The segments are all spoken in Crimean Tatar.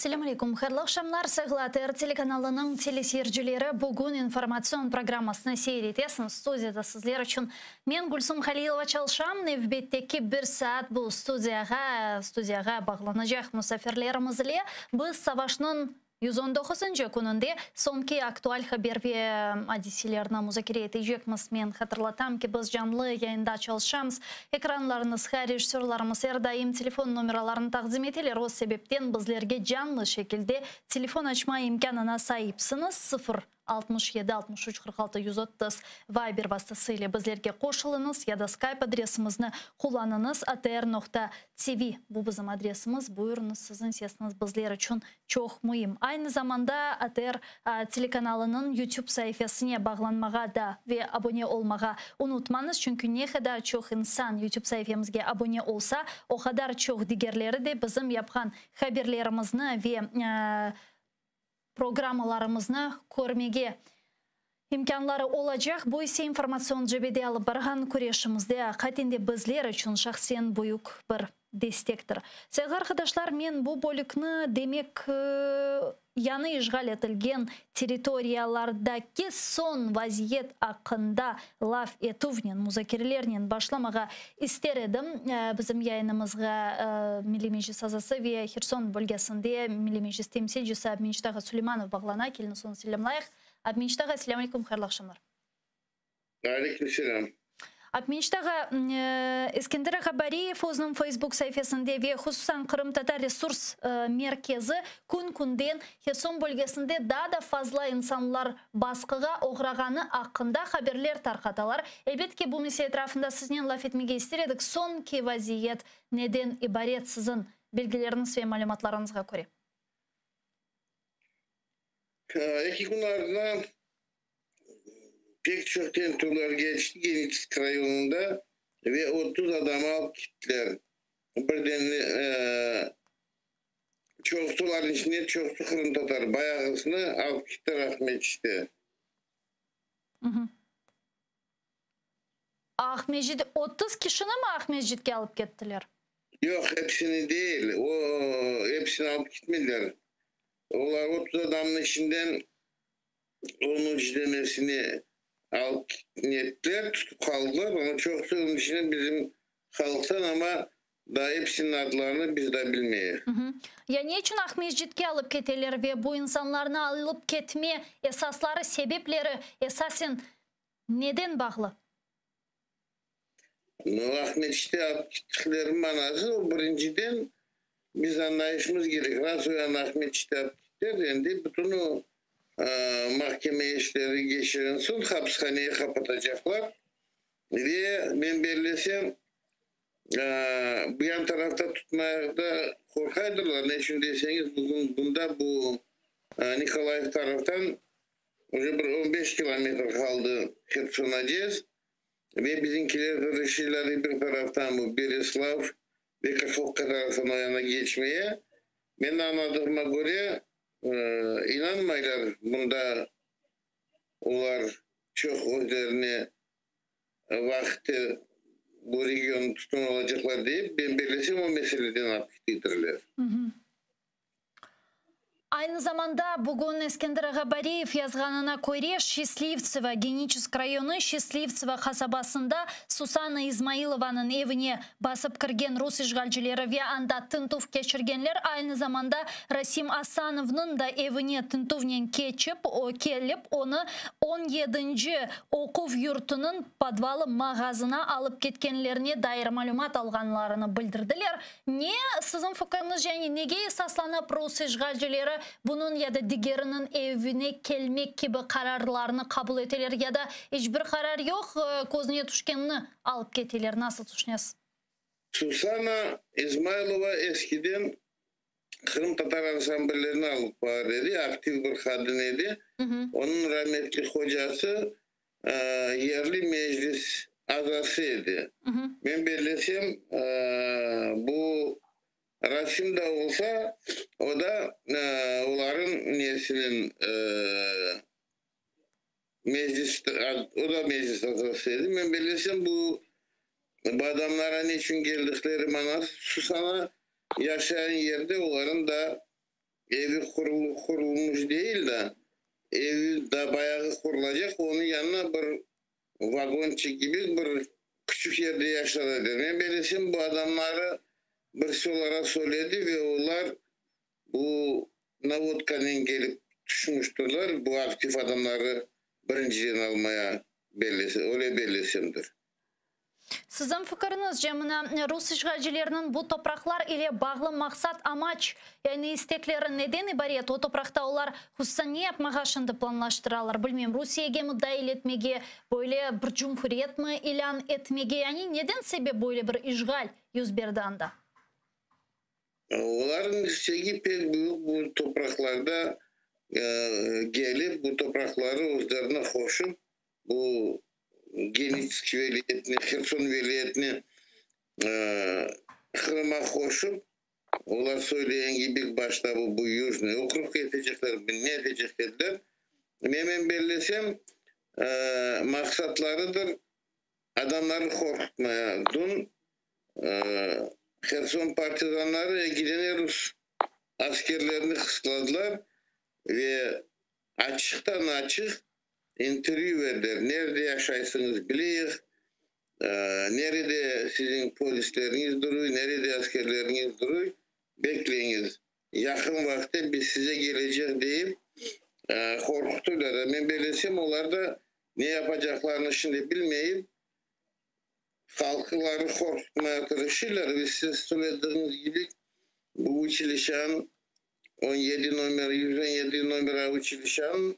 Selâm aleyküm, hayırlı aqşamlar, sayğılı ATR telekanalınıñ teleseyircileri! Bugün informatsion programmasını seyir etesiñiz. Studiyada sizler içün men, Gülsum Halilova, çalışam. Nevbetteki bir saat bu studiyağa, studiyağa bağlanacaq musafirlerimiz ile biz savaşnıñ 119-ncı kününde soñki aktual haber ve adiselerni muzakere etecekmiz. Men hatırlatam ki, biz canlı yayında çalışamız. Ekranlarıñızğa rejissörlarımız er daim telefon nomeralarını taqdim eteler, o sebepten bizlerge canlı şekilde telefon açma imkânına saipsiñiz, sıfır, 67 63 46 130 Viber vastası ile bizlerge qoşulıñız ya da Skype adresimizni qullanıñız, atr noqta tv, bu bizim adresimiz, buyurıñız, siziñ sesiñiz bizler içün çoq müim. Aynı zamanda ATR telekanalınıñ YouTube saifesine bağlanmağa da ve abone olmağa unutmañız, çünki ne qadar çoq insan YouTube saifemizge abone olsa, o qadar çoq digerleri de bizim yapqan haberlerimizni ve programmalarımıznı körmege imkânları olacaq. Bu ise informatsion cebede alıp barğan küreşimizde aqiqaten de bizler içün şahsen büyük bir destektir. Sayğılı arqadaşlar, men bu bölükni, demek, yañı işğal etilgen territoriyalardaki soñ vaziyet aqqında laf etüvnen, muzakerelernen başlamağa ister edim. Bizim yayınımızğa Milliy Meclis azası ve Herson bölgesinde Milliy Meclis temsilcisi Abmecit ağa Suleymanov bağlana. Keliñiz, onı selâmlayıq. Abmecit ağa, selâm aleyküm, hayırlı aqşamlar. Aleyküm selâm. Abmecit ağa, Eskender ağa Bariyev özüniñ Facebook saifesinde ve hususan Qırımtatar resurs merkezi kün-künden Herson bölgesinde daa da fazla insanlar basqığa oğrağanı aqqında haberler tarqatalar. Elbet ki, bu mesele etrafında siznen laf etmege ister edik. Soñki vaziyet neden ibaret siziñ bilgileriñiz ve malümatlarıñızğa köre? Eki kün ardına pek çoq tentüvler keçti Geniçesk rayonında ve 30 adamı alıp kettiler. Birden çoqusı olarnıñ içinde çoqusı qırımtatar, bayağısını alıp kettiler Aqmescitte. Aqmescit, 30 kişini mi Aqmescitke alıp kettiler? Yoq, hepsini değil. O, hepsini alıp ketmediler. Olar 30 adamnıñ içinden 13 denesini alıp nettiler, tutıp qaldılar. Amma çoqusı onıñ içinden bizim halqtan, amma daa hepsiniñ adlarını biz daa bilmeyik. Ya ne içün Aqmescitke alıp keteler ve bu insanlarnı alıp ketme esasları, sebepleri esasen neden bağlı? No, Aqmescitte alıp kettikleri manası, o birinciden biz añlayışımız kerek, ras o yani Aqmescitte alıp kettiler, endi bütün o mahkeme işleri geçiren soñ hapishaneye qapatacaqlar ve men bellesem, bu yan tarafta tutmağa da qorqaydırlar, ne içün deseñiz, bugün bunda bu Nikolayev taraftan uje bir 15 kilometr qaldı Hersonacez. Ve bizimkiler tırışırlar bir taraftan bu Bereslav ve Kahovka taraftan o yana geçmeye. Men añladığıma köre, inanmaylar bunda olar çoq özlerine vaqıtte bu regionı tutun alacaqlar deyip, ben bellesem o meseleden alıp kettirler. Aynı zamanda bugün Eskender ağa Bariyev yazğanına köre, Şçaslivtsevo, Geniçesk rayonı Şçaslivtsevo qasabasında Susanna İzmailovanıñ evine basıp kirgen rus işğalcileri ve anda tintüv keçirgenler. Aynı zamanda Rasim Asanovnıñ da evine tintüvnen keçip, kelip, onı on yedinci oquv yurtunıñ podvalı mağazına alıp ketkenlerine dair malümat alğanlarını bildirdiler. Ne, siziñ fikriñizce, yani nege esaslanıp rus işğalcileri bunıñ ya da digeriniñ evine kelmek kibi qararlarnı qabul eteler ya da iç bir qarar yoq, közüne tüşkenini alıp keteler, nasıl tüşünesiz? Susana İzmaylova eskiden qırımtatar ansambllerini alıp barar edi, aktiv bir qadın edi. Onıñ rametli hocası yerli meclis azası edi. Men bellesem, bu Rasim da olsa, o da olarıñ nesiniñ meclis, o da meclis azası edi. Men bellesem, bu adamlara neçün geldikleri manası, Susana yaşayan yerde olarıñ da. Evi qurulmış değil de, evi da bayağı qurulacaq, onıñ yanına bir vagonçik kibi bir küçük yerde yaşar ediler. Men bellesem, bu adamları birisi olarğa söyledi ve olar bu navodkanen kelip tüşmüştirler, bu aktiv adamları birinciden almaya, öyle bellesemdir. Siziñ fikiriñizce, mına rus işğalcileriniñ bu topraqlar ile bağlı maqsat, amaç, yani istekleri neden ibaret? O topraqta olar hususan ne yapmağa şimdi planlaştıralar? Bilmem, Rusiyege mi dahil etmege, böyle bir cumhuriyet mi ilân etmege? Yani neden sebep böyle bir işğal yüz berdi anda? Olarnıñ istegi pek büyük, bu topraqlarda kelip, bu topraqları özlerine qoşıp, bu Geniçesk vilâyetine, Herson vilâyetine Qırımğa qoşıp, olar söylegen kibi, başta bu Yujnıy okrug etecekler, ne etecek ediler. Men bellesem, maqsatlarıdır adamları qorqutmaya. Dün Herson partizanları ekidene rus askerlerini qısladılar ve açıqtan açıq intervyu berdiler. Nerede yaşaysıñız bileyik, nerede siziñ polisleriñiz duruy, nerede askerleriñiz duruy, bekleñiz, yaqın vaqıtta biz size kelecek deyip qorqutırlar. Men bellesem, olar da ne yapacaqlarını şimdi bilmeyip, halqları qorqutmaya tırışırlar. Ve siz söylediğiniz gibi bu uçilişanıñ 17 nomer, 117 nomera uçilişanıñ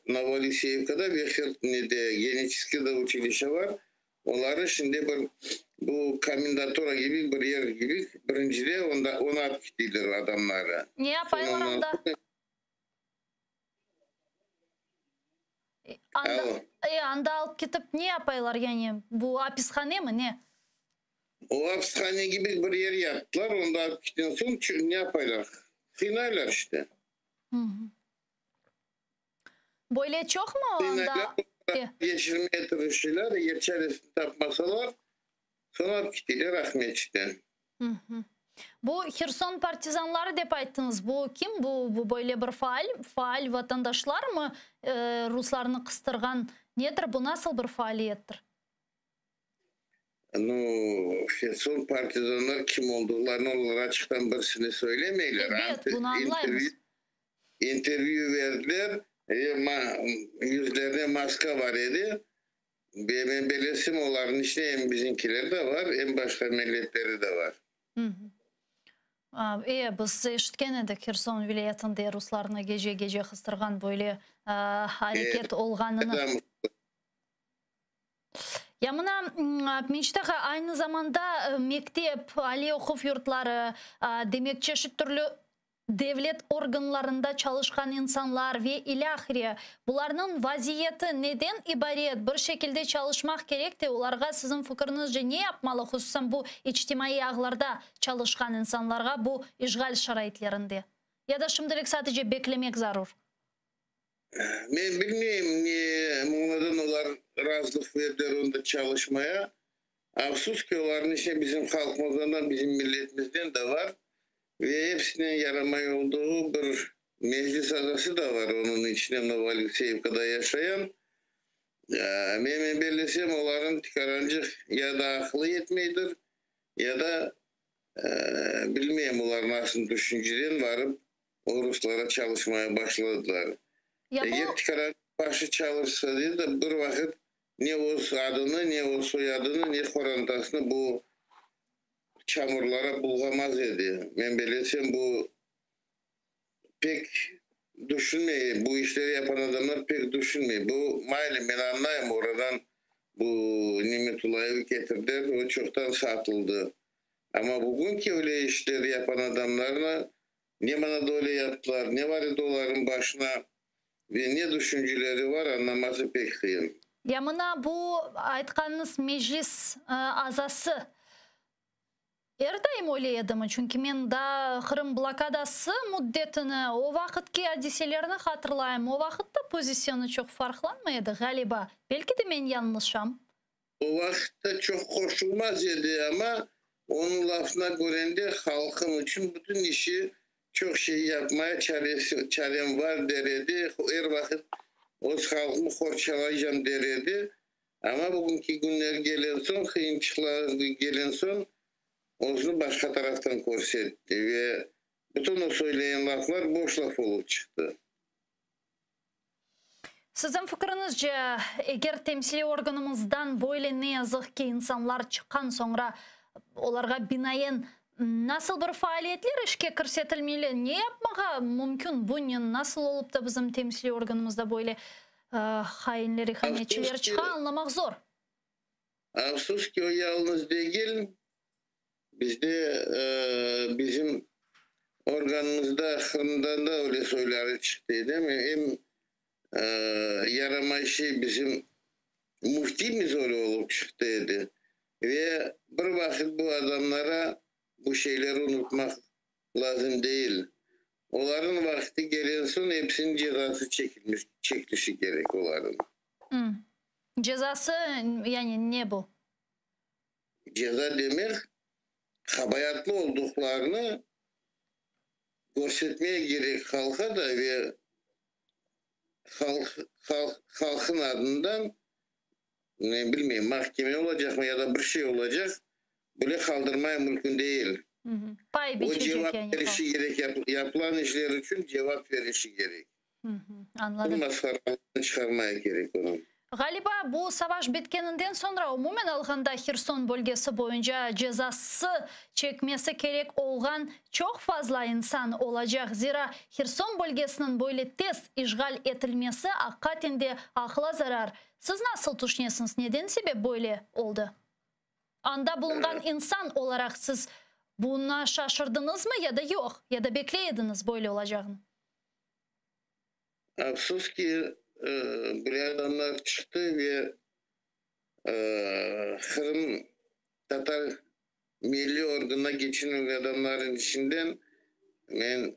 Novoalekseyevkada ve nede Geniçeskide uçilişe var. Onları şimdi bir bu komendatura gibi bir yer gibi birincide onda onu alıp gittiler adamları. Ne yapaylar anda? Anda, anda alıp ketip ne yapaylar yani? Bu apishane mi ne? O apishane gibi bir yer yaptılar. Onda alıp gittikten soñ ne yapaylar? Qıynaylar işte. Böyle çoq mu anda? Geçirmeye tırışırlar, eger çaresini tapmasalar, soñ alıp gittiler Aqmescitten. Bu Herson partizanları dep ayttıñız. Bu kim? Bu böyle bir faal, faal vatandaşlar mı ruslarnı qıstırğan? Nedir? Bu nasıl bir faaliyettir? Nu, Herson partizanlar kim olduklarını olar açıqtan birisine söylemeyler. Evet, bunı añlaymız. İntervyu verdiler, yüzlerine maska var edi. Men bellesem, olarnıñ içinde em bizimkiler de var, em başqa milletleri de var. Biz eşitken edik Herson vilâyetinde ruslarnı gece-gece qıstırğan böyle areket olğanını. Ya mına, Mecit ağa, aynı zamanda mektep, aliy oquv yurtları, demek çeşit türlü devlet organlarında çalışqan insanlar ve ilâhre, bularnıñ vaziyeti neden ibaret? Bir şekilde çalışmaq kerek te, olarğa siziñ fikiriñizce ne yapmalı, hususan bu içtimaiy ağlarda çalışqan insanlarğa bu işğal şaraitlerinde? Ya da şimdilik sadece beklemek zarur? Men bilmeyim, ne manadan olar razılıq berdiler onda çalışmaya. Afsus ki, olarnıñ içinde bizim halqımızdan da, bizim milletimizden de var. Ve hepsinen yaramay olduğu bir meclis azası da var onıñ içinde Novoalekseyevkada yaşayan. Men bellesem, olarnıñ tikarançıq ya da aqılı yetmeydir, ya da bilmeyim, olar nasıl düşünceden varıp o ruslara çalışmaya başladılar. Eger tikarançıq başı çalışsa dedi, bir vaqıt ne öz adını, ne öz soyadını, ne qorantasını bu çamurlara bulğamaz edi. Men bellesem, bu pek düşünmey, bu işleri yapan adamlar pek düşünmey. Bu mayli, men añlayım, oradan bu Nimetulayev'i ketirdiler, o çoqtan satıldı. Ama bugünki öyle işleri yapan adamlarla ne manada öyle yaptılar, ne var edi olarnıñ başına ve ne düşünceleri var, añlaması pek qıyın. Ya mına bu aytqanıñız meclis azası er daim öyle edimi? Çünki men da Qırım blokadası müddetini, o vaqıtki adiselerni hatırlayım. O vaqıtta pozisyonı çoq farqlanmay edi, ğaliba. Belki de men yañlışam. O vaqıtta çoq qoşulmaz edi, amma. Onıñ lafına körende, halqım içün bütün işi, çoq şey yapmaya çaresi, çarem var der edi, er vaqıt öz halqımı qorçalaycam der edi. Amma bugünki künler gelen soñ, qıyınçıqlar gelen soñ, özüni başqa taraftan körsetti ve bütün o söyleyen laflar boş laf olıp çıqtı. Siziñ fikriñizce, eger temsiliy organımızdan böyle ne yazıq ki insanlar çıqqan soñra, olarğa binaen nasıl bir faaliyetler işke kirsetilmeli, ne yapmağa mümkün bunen, nasıl olıp da bizim temsiliy organımızda böyle hainler, ihanetçiler çıqa, añlamaq zor. Afsus ki, o yalnız degil, bizde bizim organımızda Qırımdan da öyle soyları çıqtı, değil mi? Em yaramay şey bizim müftimiz öyle olıp çıqtı edi. Ve bir vaqıt bu adamlara bu şeyleri unutmaq lazım değil. Oların vaqtı gelen soñ hepsinin cezası çekilmiş, çekilişi kerek oların. Cezası yani ne bu? Ceza demek qabaatlı olduqlarını körsetmeye kerek halqa da ve halqın adından ne bilmeyim mahkeme olacaq mı ya da bir şey olacaq böyle qaldırmaya mümkün değil. Pay O cevap yani verişi kerek, yapılan işler içün cevap verişi kerek. Anladım. Bu masqaralığını çıqarmaya kerek onıñ. Ğaliba bu savaş bitkeninden soñra umumen alğanda Herson bölgesi boyunca cezası çekmesi kerek olğan çoq fazla insan olacaq. Zira Herson bölgesiniñ böyle tez işğal etilmesi aqiqaten de aqla zarar. Siz nasıl tüşünesiñiz, neden sebep böyle oldı? Anda bulunğan insan olaraq siz buna şaşırdıñızmı ya da yoq, ya da bekley ediñiz böyle olacağını? Afsus ki, böyle adamlar çıqtı ve Qırım Tatar milliy organına geçinen adamların içinden men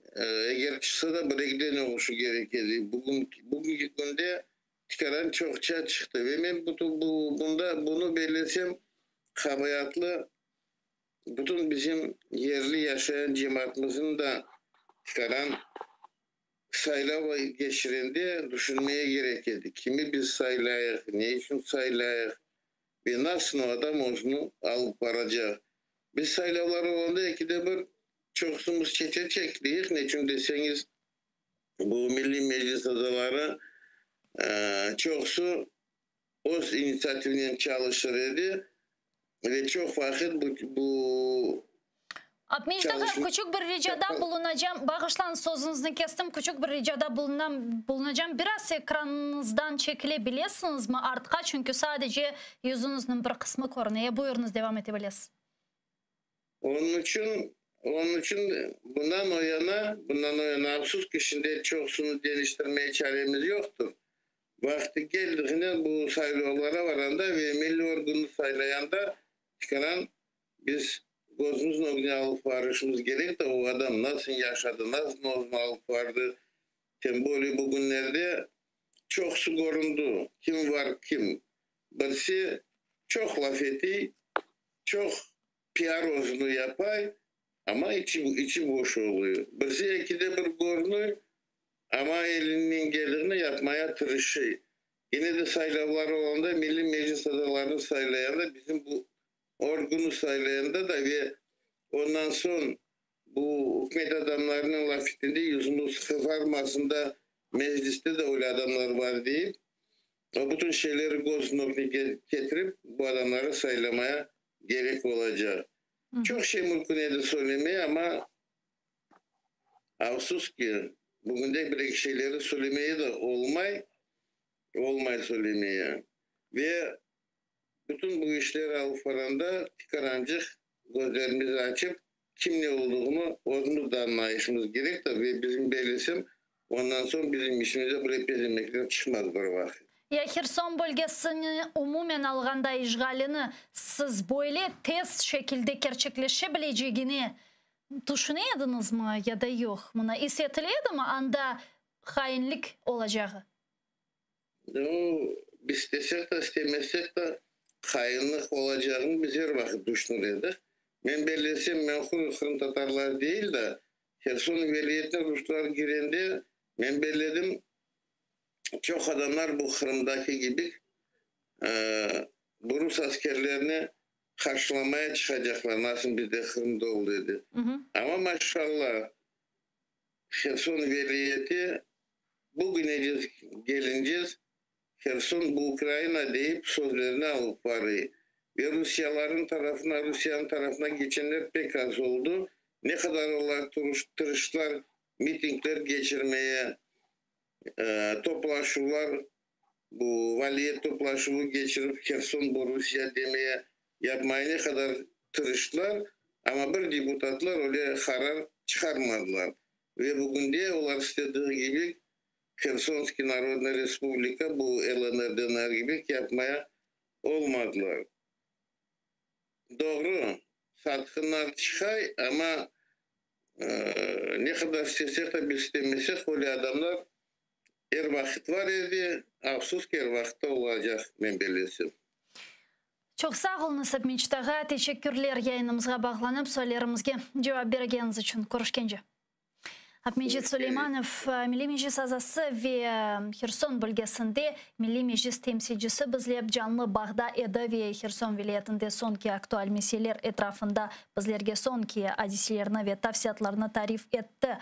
eger çıqsa da bir ekiden olışı kerek edi. Bugün, bugünki künde tikaran çoqça çıqtı ve men bu, bunda bunı belesem qabaatlı bütün bizim yerli yaşayan cemaatımızın da tikaran saylav geçirende düşünmeye kerek edi. Kimi biz saylayıq, ne içün saylayıq ve nasıl o adam özüni alıp baracaq. Biz saylavlar olanda ekide bir çoqsumuz çete çekleyik. Ne içün deseñiz, bu Milliy Meclis azaları çoqsu öz inisiativinen çalışır edi ve çoq vaqıt bu Abmecit ağa, küçük bir ricada bulunacağım. Bağışlañ, sözüñizni kestim. Küçük bir ricada bulunam, bulunacağım. Biraz ekranıñızdan çekile bilesiñizmi artqa? Çünki sadece yüzüñizniñ bir qısmı körüne. Buyurıñız, devam ete bilesiz. Onıñ içün bundan o yana afsus ki şimdi çoqsunu deñiştirmeye çaremiz yoqtur. Vaqtı keldiğinde bu saylavlara varanda ve milliy organı saylayanda tikaran biz közümizniñ ögüne alıp barışımız kerek de o adam nasıl yaşadı, nasıl özüni alıp bardı. Тем более bugünlerde çoqsu köründi. Kim var kim. Birisi çoq laf etiy, çoq piar özüni yapay, ama içi boş oluyor. Birisi ekide bir körünüy, ama elinden keldiğini yapmaya tırışıy. Yine de saylavlar olanda Milliy Meclis azalarını saylayanda bizim bu organı saylayanda da ve ondan soñ bu ükümet adamlarınıñ laf ettiğinde yüzümüz qızarmasın mecliste de öyle adamlar var deyip o bütün şeyleri közünün ögüne ketirip bu adamları saylamaya gerek olacaq. Çoq şey mümkün edi söylemeye ama afsus ki bugünde bir eki şeyleri söylemeye de olmay, olmay söylemeye. Ve bütün bu işler alıp baranda tikarancıq közlerimizi açıp kim ne olduğunu özümüz de anlayışımız kerek de ve bizim belesem ondan soñ bizim işimize böyle pezemekler çıqmaz bir vaqıt. Ya Herson bölgesini umumen alğanda işğalini siz böyle tez şekilde kerçekleşe bilecegini tüşüne ediñizmi ya da yoq? Mına is etile edimi anda hainlik olacağı? O, biz istesek de istemesek de hainlik olacağını biz er vaqıt tüşünir edik. Men bellesem, men qırımtatarlar değil de, Herson vilâyetine ruslar girende, men belledim, çoq adamlar bu Qırımdaki kibi bu rus askerlerini qarşılamaya çıqacaqlar, nasıl bizde Qırımda oldı edi. Amma maşallah, Herson vilâyeti bugünece gelince Herson bu Ukraina deyip sözlerini alıp barıyor. Ve Rusiyaların tarafına, Rusiyanıñ tarafına geçenler pek az oldu. Ne qadar olar tırıştılar mitingler geçirmeye, toplaşuvlar, bu vilâyet toplaşuvı geçirip Herson bu Rusiya demeye yapmaya ne qadar tırıştılar, amma bir deputatlar öyle qarar çıqarmadılar. Ve bugünde olar istediği gibi Херсонский Народная Республика bu LNR, DNR gibi yapmaya olmadılar. Doğru, satqınlar çıqay, amma ne qadar istesek de biz istemesek, öyle adamlar er vaqıt var edi, afsus ki, er vaqıtta olacaq, men bellesem. Çoq sağ oluñız, Abmecit ağa. Teşekkürler yayınımızğa bağlanıp, suallerimizge cevap bergeniñiz içün. Körüşkence. Abmecit Suleymanov, Milliy Meclis azası ve Herson bölgesinde Milliy Meclis temsilcisi bizle canlı bağda edi ve Herson vilâyetinde soñki aktual meseleler etrafında bizlerge soñki adiselerni ve tafsilâtlarnı tarif etti.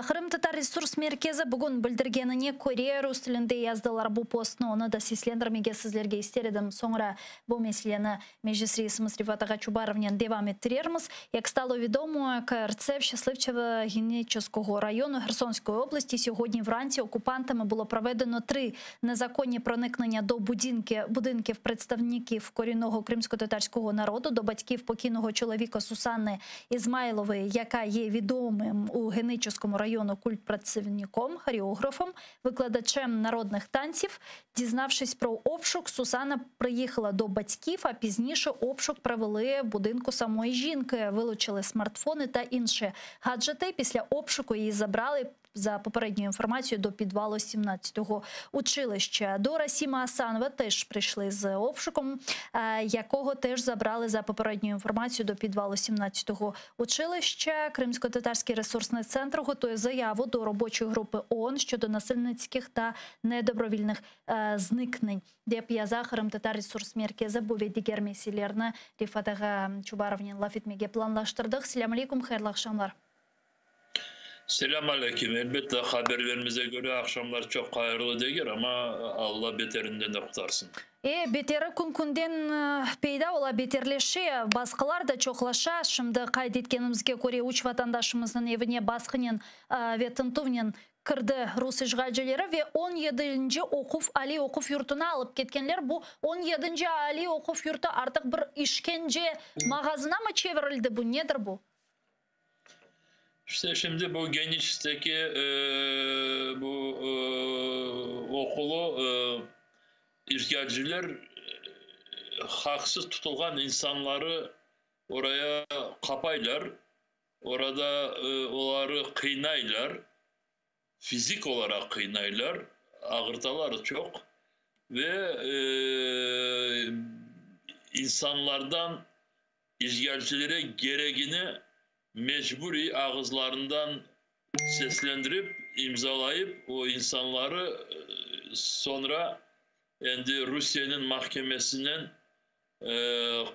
Qırımtatar resurs merkezi bugün bildirgenine köre, rus tilinde yazdılar bu postnı, onı da seslendirmege sizlerge ister edim. Soñra bu meseleni Meclis reisimiz Refat ağa Çubarovnen devam ettirermiz. Як стало відомо, КРЦ в Щасливчеве Генічеського району Херсонської області сьогодні вранці окупантами було проведено три незаконні проникнення до будинків представників корінного кримсько-татарського народу, до батьків покійного чоловіка Сусанни Ізмайлової, яка є відомим у Генічеському району культпрацівником, хореографом, викладачем народних танців. Дізнавшись про обшук, Сусанна приїхала до батьків, а пізніше обшук провели в будинку самої жінки, вилучили смартфони та інші гаджети. Після обшуку її забрали, за попередньою інформацією, до підвалу 17-го училища. До Расіма Асанова теж прийшли з обшуком, якого теж забрали за попередньою інформацією до підвалу 17-го училища. Кримсько-татарський ресурсний центр готує заяву до робочої групи ООН щодо насильницьких та недобровільних зникнень. Dep yaza Qırımtatar resurs merkezi. Bu ve diger meselelerni Refat ağa Çubarovnen laf etmege planlaştırdıq. Selâm aleyküm, hayırlı aqşamlar. Selâm aleyküm. Elbette, haberlerimize göre aqşamlar çoq hayırlı degil, amma Alla beterinden de qurtarsın. Beteri kün-künden peyda ola, beterleşe, basqılar da çoqlaşa. Şimdi qayd etkenimizge köre, üç vatandaşımıznıñ evine basqınen ve tintüvnen kirdi rus işğalcileri ve 17-nci oquv aliy oquv yurtuna alıp ketkenler. Bu 17-nci aliy oquv yurtu artıq bir işkence mağazına mı çevirildi bu? Nedir bu? İşte şimdi bu Geniçteki bu okulu işgalciler haksız tutulğan insanları oraya kapaylar. Orada onları kıynaylar. Fizik olarak kıynaylar. Ağırtalar çok. Ve insanlardan işgalcilere gereğini mecburi ağızlarından seslendirip, imzalayıp o insanları sonra endi Rusiye'nin mahkemesinden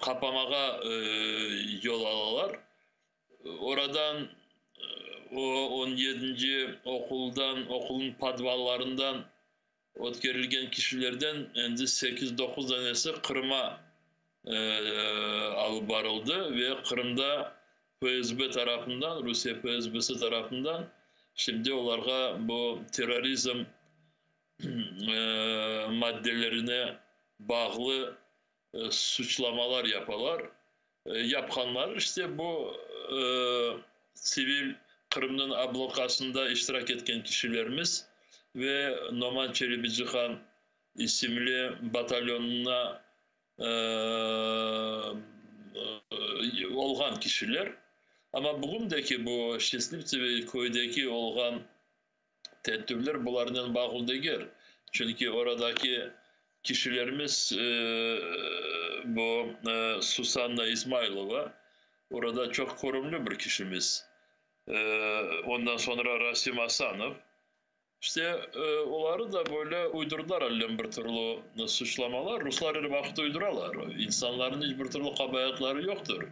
kapamağa yol alalar. Oradan o 17. okuldan, okulun podvallarından ötkerilgen kişilerden endi 8-9 tanesi Qırım'a alıp barıldı ve Qırım'da FSB tarafından, Rusiye FSB'si tarafından şimdi onlarğa bu terörizm maddelerine bağlı suçlamalar yapalar. Yapqanlar işte bu sivil Qırım'ın ablokasında iştirak etken kişilerimiz ve Noman Çelebicihan isimli batalyonuna olğan kişiler. Ama bugündeki bu Şeslivtsevo köydeki olğan tedbirler bularnen bağlı degil. Çünki oradaki kişilerimiz bu Susanna İsmailova. Orada çoq körümli bir kişimiz. Ondan soñra Rasim Asanov. İşte, oları da böyle uydurdılar allen bir türlü suçlamalar. Ruslar er vaqıt uyduralar. İnsanlarnıñ iç bir türlü qabaatları yoqtır.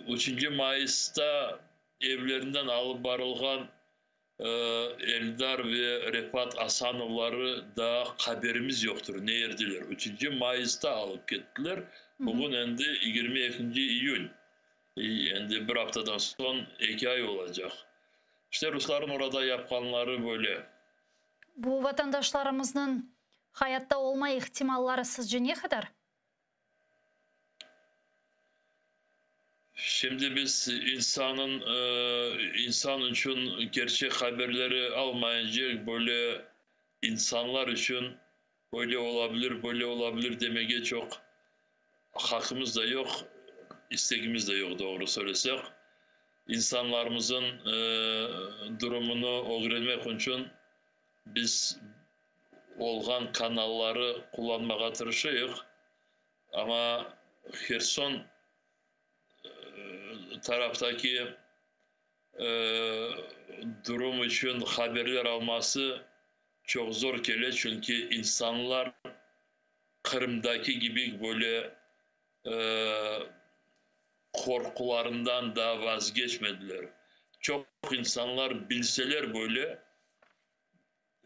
Üçünci mayısta evlerinden alıp barılğan Eldar ve Refat Asanovları daa haberimiz yoqtır, ne yerdeler. Üçünci mayısta alıp kettiler, bugün endi 22 iyün, endi bir aftadan soñ eki ay olacaq. İşte, rusların orada yapqanları böyle. Bu vatandaşlarımıznıñ hayatta olma ihtimalları sizce ne qadar? Şimdi biz insanın, insan içün kerçek haberleri almayınca, böyle insanlar içün böyle olabilir, böyle olabilir demege çoq haqqımız da yoq, istegimiz de yoq, doğru söylesek. İnsanlarımızın durumını ögrenmek içün biz olğan kanalları qullanmağa tırışıyıq, amma Herson taraftaki durum içün haberler alması çoq zor kele, çünki insanlar Qırımdaki kibi böyle qorqularından daa vazgeçmediler. Çoq insanlar bilseler böyle,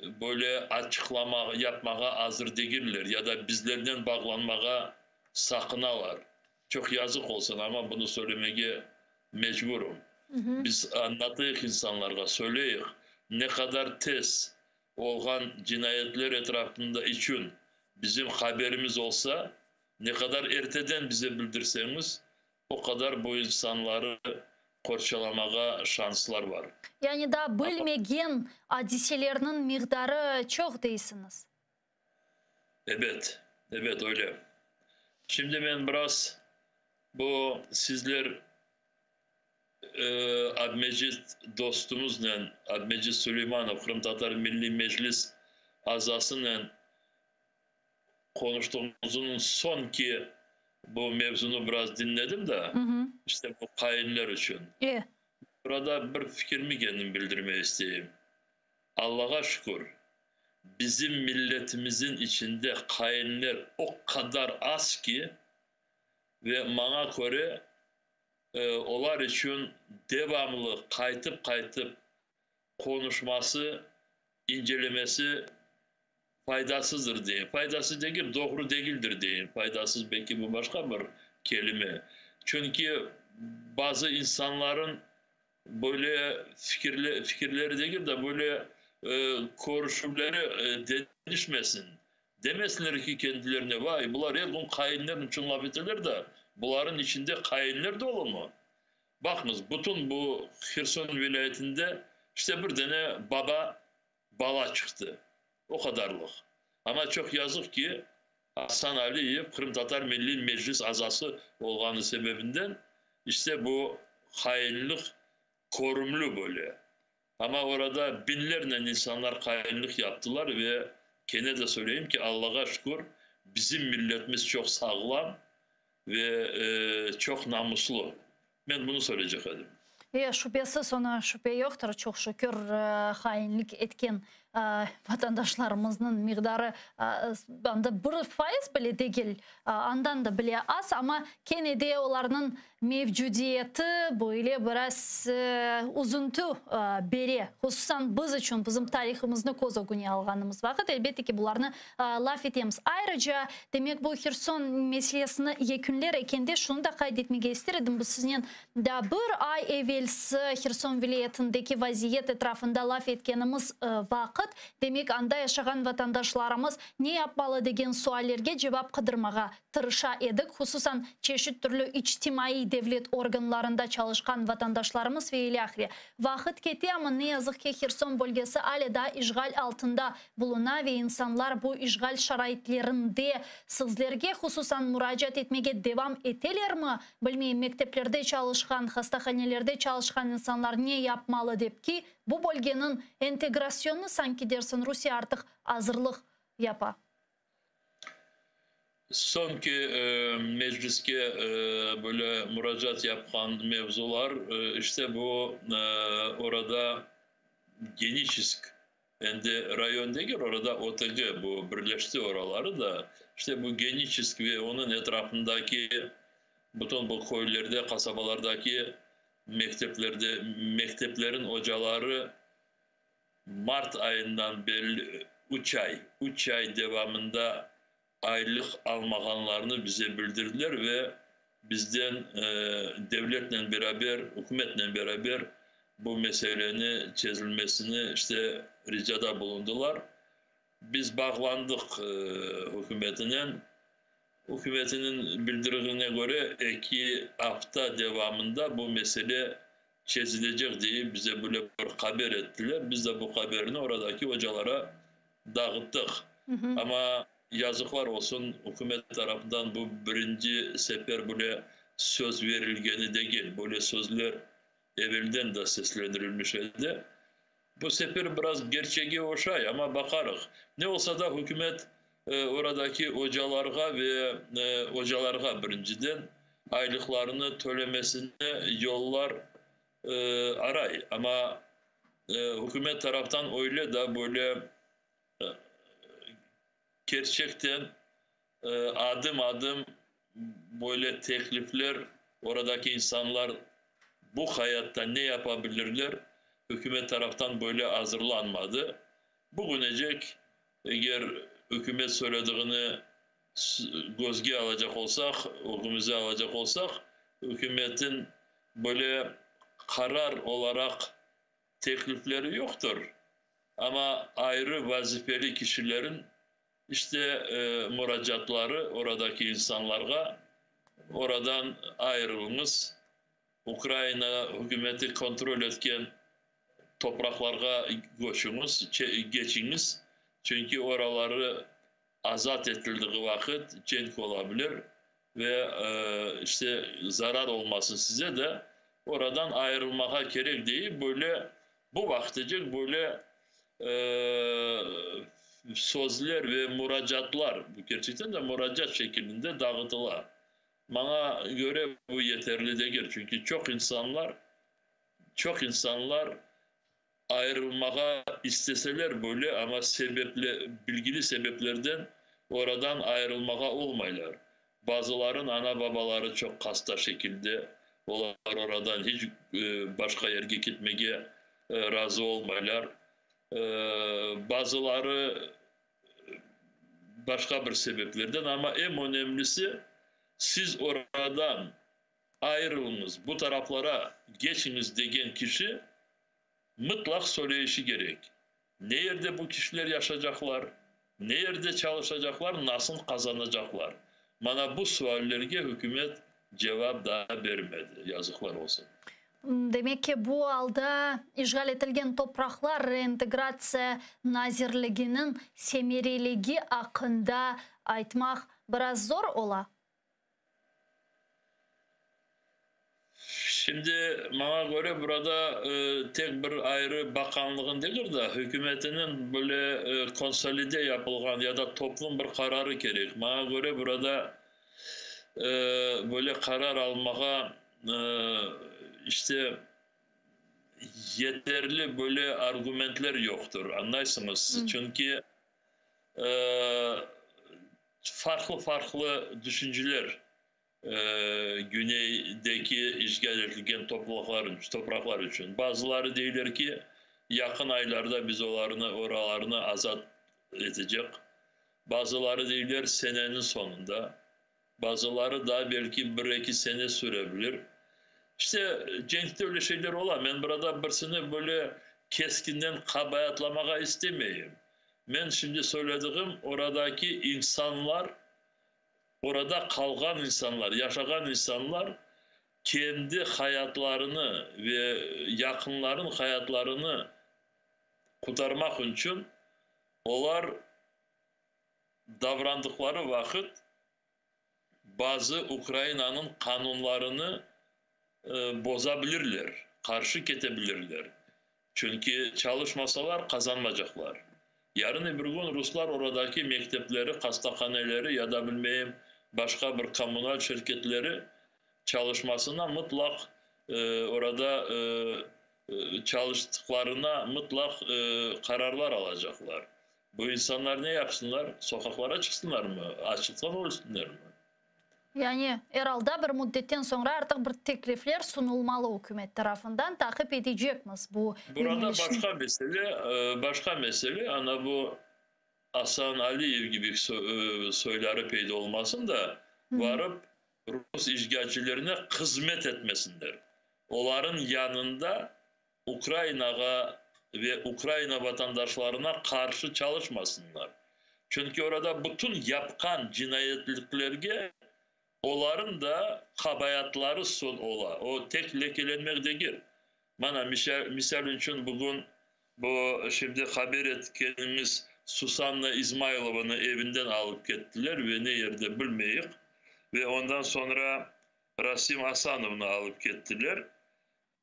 böyle açıqlama yapmağa azır degiller ya da bizlernen bağlanmağa saqınalar. Çoq yazıq olsun, amma bunı söylemege mecburım. Biz añlatayıq insanlarğa, söyleyik, ne qadar tez olğan cinayetler etrafında içün bizim haberimiz olsa, ne qadar erteden bize bildirseñiz, o qadar bu insanları qorçalamağa şanslar var. Yani daa bilmegen adiselerniñ miqdarı çoq deysiñiz? Ebet, ebet, öyle. Şimdi men biraz bu sizler Abmecit dostumuznen, Abmecit Suleymanov, Qırımtatar Milliy Meclis azasınen qonuştığımızın soñki bu mevzunı biraz diñledim da, işte bu hainler içün. Burada bir fikirmi kendim bildirmege isteyim. Allağa şükür, bizim milletimizin içinde hainler o qadar az ki, ve maña köre, olar içün devamlı qaytıp-qaytıp qonuşması, incelemesi faydasızdır deyim. Faydasız degil, doğru degildir deyim. Faydasız belki bu başqa bir kelime. Çünki bazı insanların böyle fikirleri degil de, böyle körüşüvleri deñişmesin. Demesinler ki kendilerine, vay, bular er kün hainler içün laf eteler de, buların içinde hainler dolu mu? Baqıñız, bütün bu Herson vilâyetinde işte bir dane baba, bala çıqtı. O qadarlıq. Amma çoq yazıq ki, Asan Aliyev Qırımtatar Milliy Meclis azası olğanı sebebinden işte bu hainlik körümli böyle. Amma orada biñlernen insanlar hainlik yaptılar ve kene de söyleyim ki, Allağa şükür, bizim milletimiz çoq sağlam ve çoq namuslı. Men bunı söyleycek edim. Şübesiz, oña şübe yoqtır. Çoq şükür, hainlik etken vatandaşlarımıznıñ miqdarı anda 1% bile degil, andan da bile az, amma kene de olarnıñ mevcudiyeti böyle biraz üzüntü bere. Hususan biz içün, bizim tarihımıznı köz ögüne alğanımız vaqıt, elbette ki, bularnı laf etemiz. Ayrıca, demek, bu Herson meselesini yekünler ekende şunı da qayd etmege ister edim, biz siznen daa bir ay evelsi Herson vilâyetindeki vaziyet etrafında laf etkenimiz vaqıt, demek, anda yaşağan vatandaşlarımız ne yapmalı degen suallerge cevap qıdırmağa tırışa edik, hususan çeşit türlü içtimaiy devlet organlarında çalışqan vatandaşlarımız ve ilâhre. Vaqıt kete, amma ne yazıq ki, Herson bölgesi ale daa işğal altında buluna ve insanlar bu işğal şaraitlerinde sizlerge hususan muracaat etmege devam etelermi, bilmeyim, mekteplerde çalışqan, hastahanelerde çalışqan insanlar ne yapmalı dep ki, bu bölgeniñ entegrasyonı sanki dersin Rusiye artıq azırlıq yapa. Soñki mecliske böyle muracaat yapqan mevzular, işte bu orada Geniçesk, endi rayon degil, orada OTG, bu birleşti oraları da, işte bu Geniçesk ve onıñ etrafındaki bütün bu köylerde, qasabalardaki mekteplerde, mekteplerin ocaları mart ayından berli üç ay, üç ay devamında aylıq almağanlarını bize bildirdiler ve bizden devletnen beraber, ükümetnen beraber bu meseleni çezilmesini işte ricada bulundılar. Biz bağlandıq ükümetinen. Ükümetiniñ bildirğine köre, eki afta devamında bu mesele çezilecek deyip bize böyle bir haber ettiler. Biz de bu haberni oradaki ocalara dağıttıq. Amma yazıqlar olsun, ükümet tarafından bu birinci sefer böyle söz verilgeni degil. Böyle sözler evelden de seslendirilmiş edi. Bu sefer biraz gerçege oşay, amma baqarıq. Ne olsa da hükümet oradaki ocalarğa ve ocalarğa birinciden aylıqlarını tölemesine yollar aray. Amma hükümet taraftan öyle da böyle kerçekten adım-adım böyle teklifler, oradaki insanlar bu hayatta ne yapabilirler, hükümet taraftan böyle azırlanmadı. Bugünecek eger hükümet söylediğini gözge alacaq olsaq, ögümüze alacaq olsaq, hükümetin böyle qarar olaraq teklifleri yoqtır. Amma ayrı vazifeli kişilerin işte muracaatları oradaki insanlarğa, oradan ayırılıñız, Ukraina hükümeti kontrol etken topraqlarğa köçüñiz, keçiñiz, çünki oraları azat etildiği vaqıt cenk olabilir ve işte zarar olmasın size de, oradan ayırılmağa kerek deyip, böyle bu vaqıtecek böyle sözler ve muracaatlar, bu kerçekten de muracaat şekilinde dağıtıla. Maña köre bu yeterli degil, çünki çoq insanlar, çoq insanlar ayırılmağa isteseler böyle, amma sebeple, bilgili sebeplerden oradan ayırılmağa olmaylar. Bazıların ana-babaları çoq hasta şekilde, olar oradan hiç başqa yerge ketmege razı olmaylar. Bazıları başqa bir sebeplerden, amma eñ önemlisi, siz oradan ayırılıñız, bu taraflara geçiñiz degen kişi mıtlaq söyleyişi kerek. Ne yerde bu kişiler yaşacaqlar, ne yerde çalışacaqlar, nasıl qazanacaqlar? Mana bu suallerge hükümet cevap daa bermedi, yazıqlar olsun. Demek ki, bu alda işğal etilgen topraqlar reintegratsiya nazirliginiñ semereligi aqqında aytmaq biraz zor ola. Şimdi, maña köre, burada tek bir ayrı baqanlığın degil de, hükümetiniñ böyle konsolide yapılğan ya da toplum bir qararı kerek. Maña köre, burada böyle qarar almağa işte yeterli böyle argumentler yoqtır, añlaysıñız? Çünki farqlı-farqlı düşünceler güneydeki işğal etilgen topraqlar içün. Bazıları deyler ki, yaqın aylarda biz olarnı, oralarnı azat etecek. Bazıları deyler, seneniñ soñunda. Bazıları da belki bir-eki sene sürebilir. İşte cenkte öyle şeyler ola. Men burada birisini böyle keskinden qabaatlamağa istemeyim. Men şimdi söylediğim, oradaki insanlar, orada qalğan insanlar, yaşağan insanlar kendi hayatlarını ve yaqınlarınıñ hayatlarını qurtarmaq içün olar davrandıqları vaqıt bazı Ukrainanıñ qanunlarını bozabilirler, qarşı ketebilirler. Çünki çalışmasalar qazanmaycaqlar. Yarın bir kün ruslar oradaki mektepleri, hastahaneleri ya da bilmeyim başqa bir kommunal şirketleri çalışmasına mutlaq orada çalıştıqlarına mutlaq qararlar alacaqlar. Bu insanlar ne yapsınlar? Soqaqlara çıqsınlar mı? Açlıqtan ölsünler mi? Yani, er alda bir müddetten soñra artıq bir teklifler sunulmalı ükümet tarafından, taqip etecekmiz bu Burada yönelişni. başqa mesele, başqa mesele, ana bu Asan Aliyev gibi soyları peyda olmasın da, varıp rus işğalcilerine hızmet etmesinler. Oların yanında Ukrainağa ve Ukraina vatandaşlarına qarşı çalışmasınlar. Çünki orada bütün yapqan cinayetliklerge oların da qabaatları son ola. O tek lekelenmek degil. Mana misal içün bugün bu şimdi haber etkenimiz Susanna İzmaylova'nı evinden alıp kettiler ve ne yerde bilmeyik. Ve ondan sonra Rasim Asanov'nı alıp kettiler.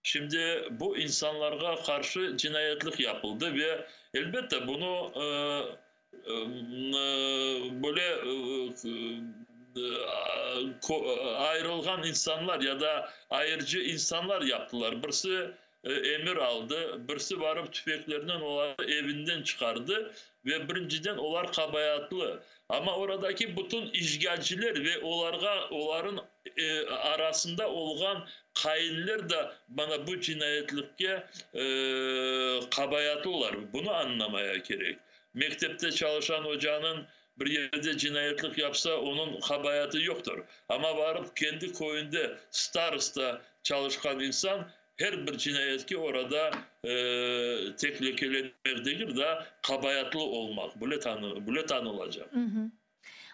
Şimdi bu insanlarğa qarşı cinayetlik yapıldı ve elbette bunu böyle ayrılğan insanlar ya da ayırıcı insanlar yaptılar. Birisi emir aldı, birisi varıp tüfeklerden oları evinden çıqardı ve birinciden olar qabaatlı. Amma oradaki bütün işğalciler ve olarğa oların arasında olğan hainler de bana bu cinayetlikke qabaatlılar. Bunı añlamaya kerek. Mektepte çalışan ocanıñ bir yerde cinayetlik yapsa, onıñ qabaatı yoqtır. Amma varıp kendi köyünde starosta çalışqan insan her bir cinayetke orada tek lekelenmek degil da qabaatlı olmaq, böyle tanı, böyle tanılacaq.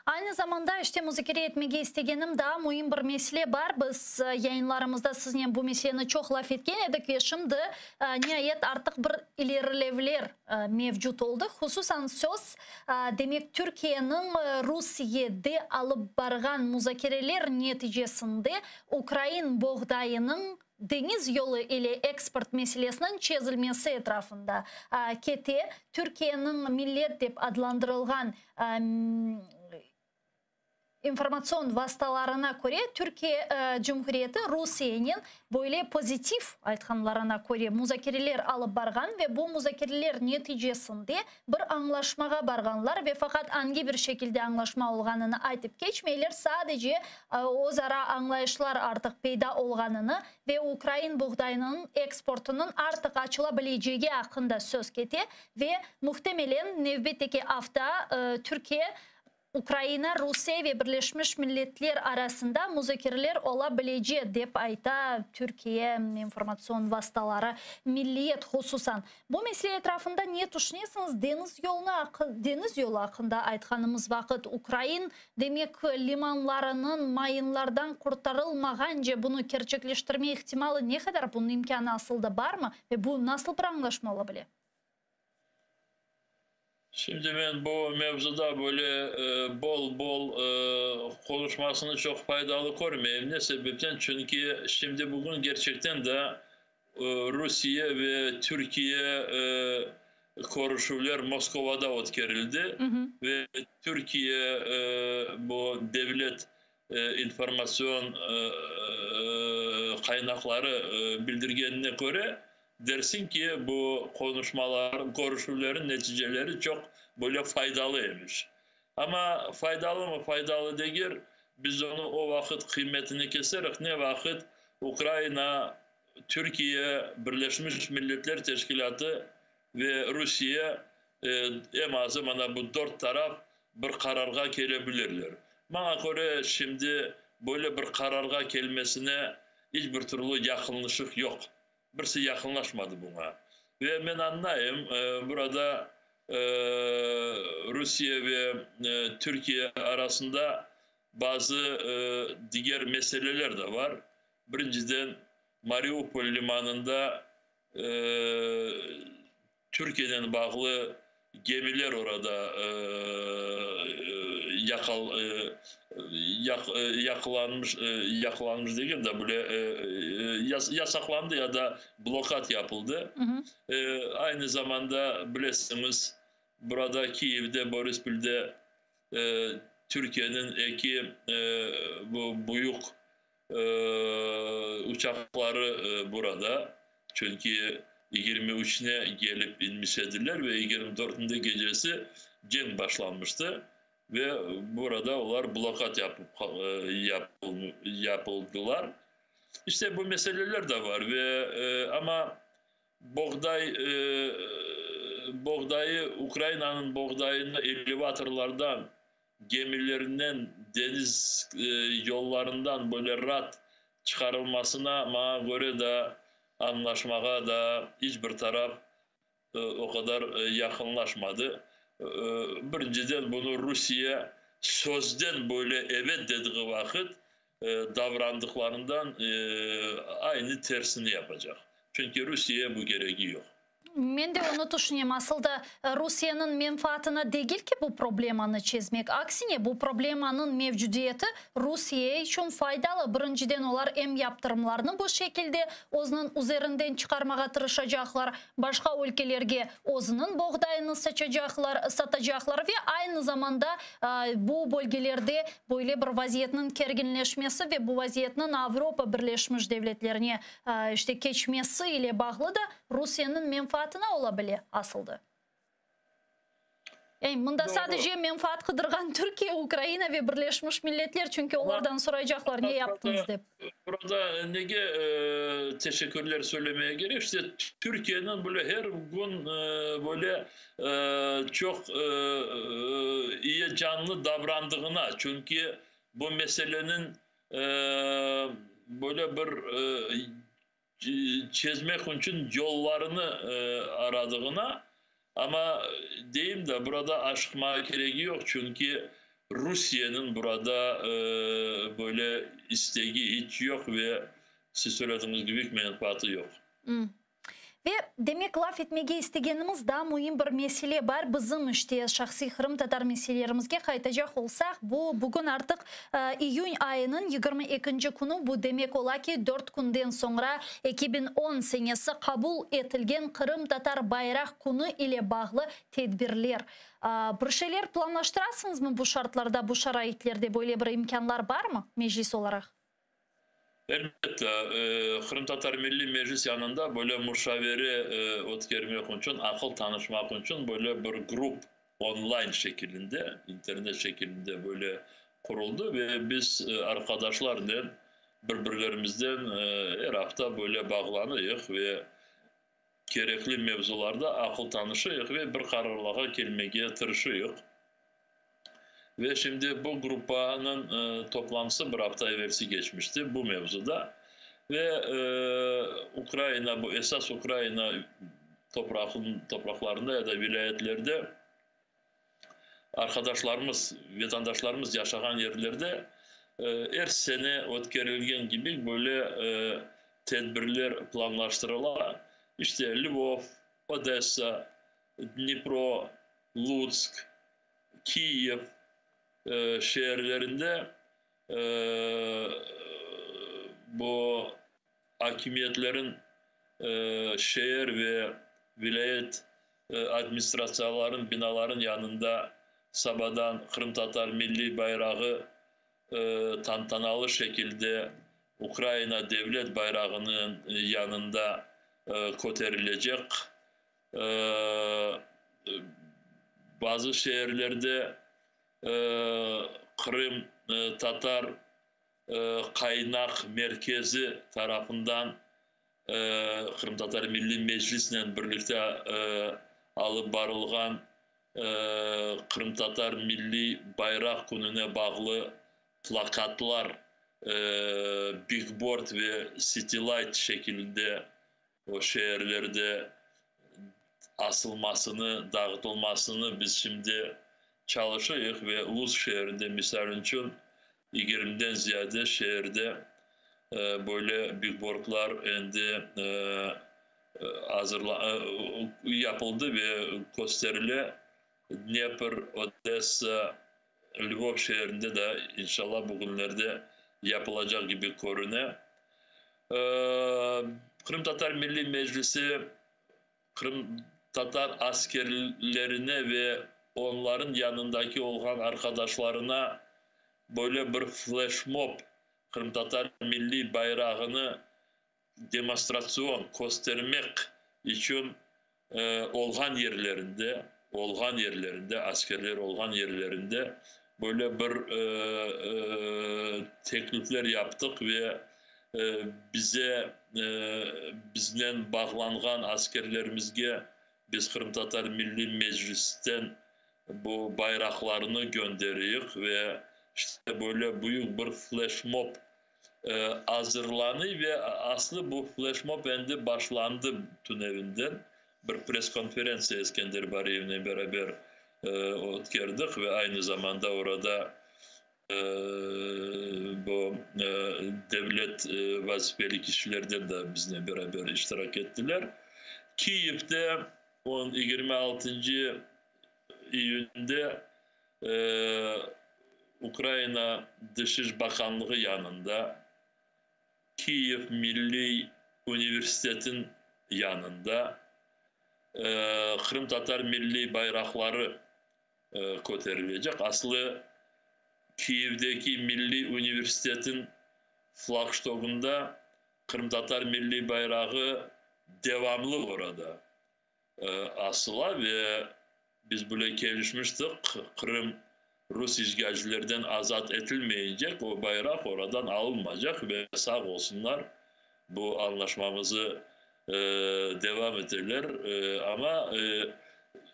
Aynı zamanda işte muzakere etmege istegenim daa müim bir mesele bar. Biz yayınlarımızda siznen bu meseleni çoq laf etken edik ve şimdi niayet artıq bir ilerilevler mevcut oldı. Hususan söz demek Türkiyeniñ Rusiyede alıp barğan muzakereler neticesinde ukrain boğdayınıñ deñiz yolu ile eksport meselesiniñ çezilmesi etrafında kete. Türkiyeniñ Millet dep adlandırılğan informatsion vastalarına köre, Türkiye Cumhuriyeti Rusiyenen böyle pozitiv aytqanlarına köre muzakereler alıp barğan ve bu muzakereler neticesinde bir añlaşmağa barğanlar ve faqat angi bir şekilde añlaşma olğanını aytıp keçmeyler, sadece özara añlayışlar artıq peyda olğanını ve ukrain buğdayınıñ eksportınıñ artıq açıla bilecegi aqqında söz kete ve muhtemelen nevbetteki afta Türkiye, Ukraina, Rusiye ve Birleşmiş Milletler arasında muzakereler ola bilecek, dep ayta Türkiye informatsion vastaları, Milliyet hususan. Bu mesele etrafında ne tüşünesiñiz? Deñiz yoluna, deñiz yolu aqqında aytqanımız vaqıt, ukrain, demek, limanlarınıñ mayınlardan qurtarılmağance bunı kerçekleştirme ihtimalı ne qadar, bunıñ imkânı asıl da barmı ve bu nasıl bir añlaşma ola bile? Şimdi ben bu mevzuda böyle bol bol konuşmasını çok faydalı körmeyim. Ne sebepten? Çünki şimdi bugün gerçekten de Rusiye ve Türkiye körüşüvler Moskova'da ötkerildi. Ve Türkiye bu devlet informasyon kaynakları bildirgenine köre dersin ki bu konuşmaların, körüşüvlerin neticeleri çok böyle faydalı emiş. Ama faydalı mı faydalı degil, biz onu o vaqıt qıymetini keserek, ne vaqıt Ukraina, Türkiye, Birleşmiş Milletler Teşkilatı ve Rusiye en azı mana bu dört taraf bir qararğa kelebilirler. Maña köre şimdi böyle bir qararğa kelmesine hiç bir türlü yaqınlaşıq yoq. Birisi yaqınlaşmadı buna. Ve men añlayım, burada Rusiye ve Türkiye arasında bazı diger meseleler de var. Birinciden Mariupol limanında Türkiye'den bağlı gemiler orada yakal, yak, yaqlanmış, yaqlanmış degil de böyle yasaqlandı ya da blokad yapıldı. Aynı zamanda bilesiñiz. Burada Kiyevde, Borispilde Türkiyeniñ eki bu büyük uçaqları burada, çünki 23-ne gelip inmiş ediler ve 24-nde gecesi cenk başlanmıştı ve burada olar blokat yapıp yapıldılar. İşte bu meseleler de var ve amma boğday boğdayı Ukrainanıñ boğdayını elevatorlardan gemilerinden, deniz yollarından böyle raat çıqarılmasına, maña köre, da añlaşmağa da iç bir taraf o qadar yaqınlaşmadı. Birinciden, bunı Rusiye sözden böyle evet dediği vaqıt, davrandıqlarından aynı tersini yapacaq. Çünki Rusiyeye bu keregi yoq. Men de onı tüşünem. Asıl da Rusiyeniñ menfaatına degil ki bu problemanı çezmek. Aksine, bu problemanıñ mevcudiyeti Rusiye içün faydalı. Birinciden, olar em yaptırımlarnı bu şekilde özüniñ üzerinden çıqarmağa tırışacaqlar, başqa ülkelerge özüniñ boğdayını saçacaqlar, satacaqlar ve aynı zamanda bu bölgelerde böyle bir vaziyetniñ kerginleşmesi ve bu vaziyetniñ Avropa Birleşmiş Devletlerine işte keçmesi ile bağlı da Rusiyeniñ menfaatına ola bile asılda. Ey, mında sadece menfaat qıdırğan Türkiye, Ukraina ve Birleşmiş Milletler, çünki olardan soraycaqlar ne yaptıñız dep. Burada nege teşekkürler söylemeye gerek, işte Türkiyeniñ böyle her kün böyle çoq iyecanlı davrandığına, çünki bu meseleniñ böyle bir çezmek içün yollarını aradığına, amma deyim da, burada aşıqmağa keregi yoq, çünki Rusiyeniñ burada böyle istegi iç yoq ve siz söylediğiniz kibi menfaatı yoq. Ve, demek, laf etmege istegenimiz daa müim bir mesele bar. Bizim, işte, şahsiy qırımtatar meselelerimizge qaytacaq olsaq, bu bugün artıq iyün ayınıñ 22-nci künü, bu demek ola ki, dört künden soñra 2010 senesi qabul etilgen Qırımtatar bayraq künü ile bağlı tedbirler. Bir şeyler planlaştırasıñızmı bu şartlarda, bu şaraitlerde böyle bir imkânlar barmı Meclis olaraq? Elbette, Qırımtatar Milliy Meclis yanında böyle muşavere ötkermek içün, aqıl tanışmaq içün böyle bir grup online şekilinde, internet şekilinde böyle quruldı ve biz arqadaşlarnen bir-birlerimizden er afta böyle bağlanıyıq ve kerekli mevzularda aqıl tanışıyıq ve bir qararlarğa kelmege tırışıyıq. Ve şimdi bu gruppanıñ toplantısı bir afta evelsi keçmişti bu mevzuda. Ve Ukraina, bu esas Ukraina topraqlarında ya da vilâyetlerde arqadaşlarımız, vetandaşlarımız yaşağan yerlerde er sene ötkerilgen kibi böyle tedbirler planlaştırıla. İşte Lvov, Odessa, Dnipro, Lutsk, Kiyev şeerlerinde bu akimiyetlerin şeer ve vilâyet administratsiyaların binaların yanında sabadan qırımtatar milliy bayrağı tantanalı şekilde Ukraina devlet bayrağınıñ yanında köterilecek. Bazı şeerlerde Qırım tatar qaynaq merkezi tarafından Qırımtatar Milliy Meclisnen birlikte alıp barılğan Qırımtatar Milliy Bayraq Kününe bağlı plakatlar bigboard ve sitilayt şekilinde o şeerlerde asılmasını, dağıtılmasını biz şimdi çalışıyıq ve Lutsk şeerinde, misal içün, 20-den ziyade şeerde böyle bigboardlar endi azırla yapıldı ve kösterile. Dnepr, Odessa, Lvov şeerinde de inşallah bugünlerde yapılacaq kibi körüne. Qırımtatar Milliy Meclisi Qırım. tatar askerlerine ve onların yanındaki olğan arqadaşlarına böyle bir fleşmob, qırımtatar milliy bayrağını demonstratsion köstermek içün olğan yerlerinde, olğan yerlerinde, askerler olğan yerlerinde böyle bir teklifler yaptıq ve bize, biznen bağlanğan askerlerimizge biz Qırımtatar Milliy Meclisten bu bayraqlarnı gönderiyik ve işte böyle büyük bir fleşmob azırlanıy ve aslı bu fleşmob endi başlandı tünevinden. Bir press-konferentsiya Eskender Bariyevnen beraber ötkerdik ve aynı zamanda orada bu devlet vazifeli kişilerden de biznen beraber iştirak ettiler. Kiyevde on 26 iyünde Ukraina Dışış Bakanlığı yanında, Kiyev Milliy Universitetin yanında qırımtatar milliy bayraqları köterilecek. Aslı Kiyevdeki Milliy Universitetin flagştogunda qırımtatar milliy bayrağı devamlı orada asıla ve biz böyle kelişmiştik, Qırım rus işğalcilerden azat etilmeyecek, o bayraq oradan alınmaycaq ve sağ olsunlar bu añlaşmamızı devam eteler. Amma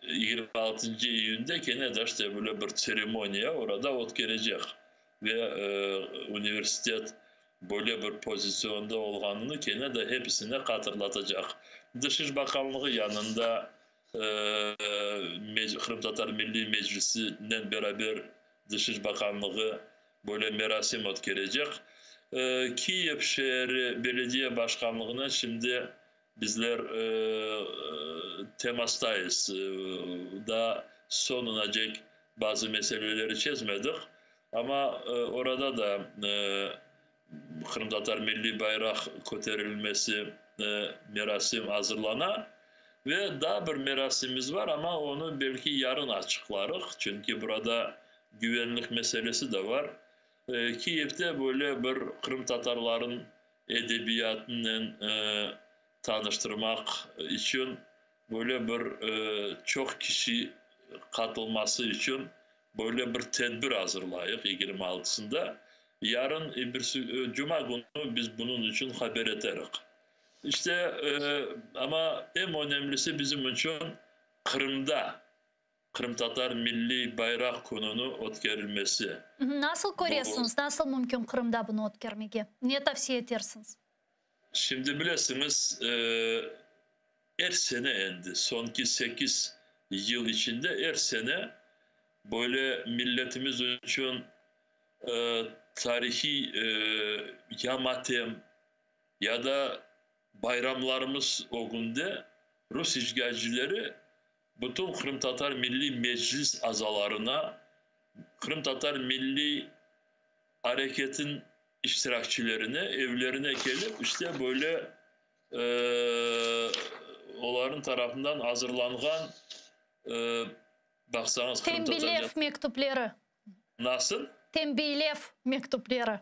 26 iyünde kene de işte böyle bir tseremoniya orada ötkerecek ve universitet böyle bir pozisyonda olğanını kene de hepsine hatırlatacaq. Dışış Bakanlığı yanında Qırımtatar Milliy Meclisinen beraber Dışış Bakanlığı böyle merasim ötkerecek. Kiyev şeeri belediye başkanlığına şimdi bizler temastayız. Daa soñunacek bazı meseleleri çezmedik, amma orada da qırımtatar milliy bayraq köterilmesi merasim azırlana. Ve daa bir merasimimiz var, amma onı belki yarın açıqlarıq, çünki burada güvenlik meselesi de var. Kiyevde böyle bir qırımtatarların edebiyatınen tanıştırmaq içün böyle bir çoq kişi qatılması içün böyle bir tedbir azırlayıq 26-sında. Yarın, cuma künü biz bunıñ içün haber eterik. İşte, amma eñ önemlisi bizim içün Qırımda Qırımtatar milliy bayraq kününi ötkerilmesi. Nasıl köresiñiz, nasıl mümkün Qırımda bunı ötkermege? Ne tavsiye etersiñiz? Şimdi bilesiñiz, er sene endi, soñki 8 yıl içinde er sene böyle milletimiz içün tarihiy ya matem, ya da bayramlarımız ögünde rus işğalcileri bütün Qırımtatar Milliy Meclis azalarına, Qırımtatar Milliy areketin iştirakçilerine evlerine kelip, işte böyle oların tarafından azırlanğan, baqsañız, Tenbilev mektüpleri. Nasıl? Tenbilev mektüpleri.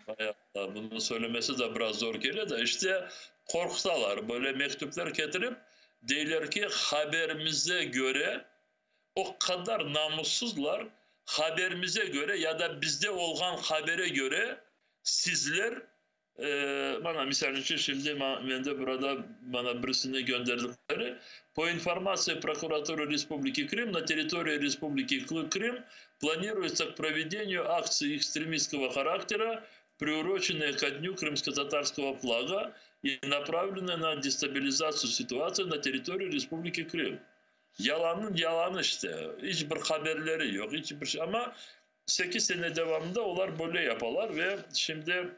Bunı söylemesi de biraz zor geliyor da, işte qorqutalar, böyle mektüpler ketirip, deyler ki, haberimize göre, o qadar namussuzlar, haberimize göre ya da bizde olğan habere göre sizler, bana misal içün şimdi mende burada bana birisine gönderdikleri, по информации прокуратуры Республики Крым, на территории Республики Крым планируется к проведению акции экстремистского характера, приуроченные ко дню крымско-татарского флага и направленные на дестабилизацию ситуации на территории Республики Крым. Yalanın yalanı işte. Hiç bir haberleri yok. Hiç bir şey. Ama 8 sene devamında olar böyle yapalar ve şimdi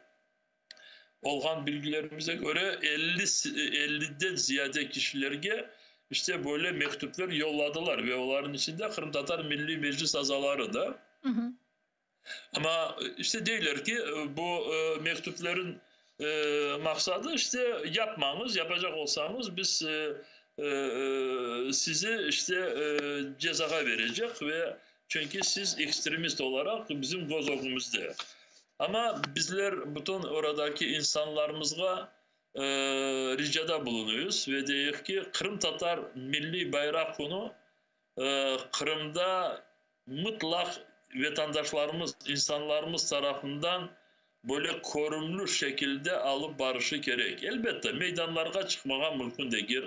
olğan bilgilerimize göre 50 50'den ziyade kişilerge işte böyle mektuplar yolladılar ve onların içinde Qırımtatar Milliy Meclis azaları da. Ama işte deyler ki bu mektupların maqsadı işte yapmanız, yapacak olsanız biz. Sizi işte cezağa verecek ve çünki siz ekstremist olaraq bizim köz ögümizde. Amma bizler bütün oradaki insanlarımızğa ricada bulunuyız ve deyik ki, Qırımtatar milliy bayraq künü Qırımda mıtlaq vetandaşlarımız, insanlarımız tarafından böyle körümli şekilde alıp barışı kerek. Elbette, meydanlarğa çıqmağa mümkün degil,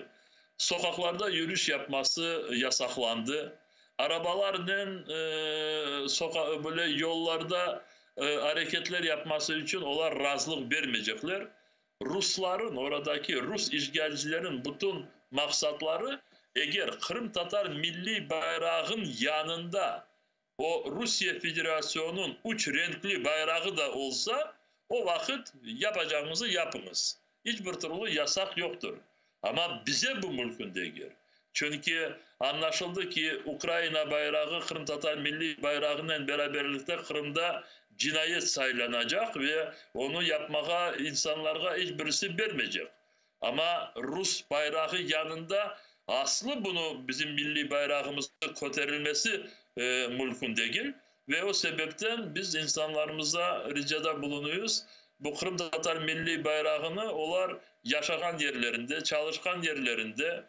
soqaqlarda yürüş yapması yasaqlandı, arabalarnen soqa böyle yollarda areketler yapması içün olar razılıq bermeycekler. Rusların, oradaki rus işğalcilerin bütün maqsatları, eger qırımtatar milliy bayrağın yanında o Rusiye Federasyonunıñ üç renkli bayrağı da olsa, o vaqıt yapacağıñızı yapıñız. İç bir türlü yasaq yoqtır. Amma bize bu mümkün degil. Çünki añlaşıldı ki, Ukraina bayrağı qırımtatar milliy bayrağınen beraberlikte Qırımda cinayet saylanacaq ve onı yapmağa insanlarğa iç birisi bermeycek. Amma rus bayrağı yanında aslı bunı bizim milliy bayrağımıznı köterilmesi mümkün degil. Ve o sebepten biz insanlarımıza ricada bulunuyız, bu qırımtatar milliy bayrağını olar yaşağan yerlerinde, çalışqan yerlerinde,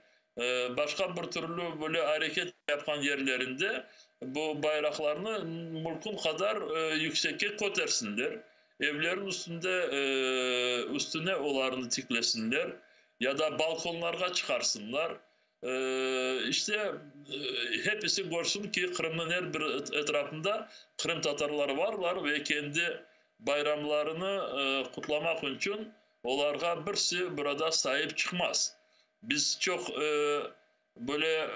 başqa bir türlü böyle areket yapqan yerlerinde bu bayraqlarnı mümkün qadar yüksekke kötersinler, evlerin üstünde üstüne olarnı tiklesinler ya da balkonlarğa çıqarsınlar. İşte, hepisi körsün ki, Qırımnıñ er bir etrafında qırımtatarlar varlar ve kendi bayramlarını qutlamaq içün olarğa birisi burada saip çıqmaz. Biz çoq böyle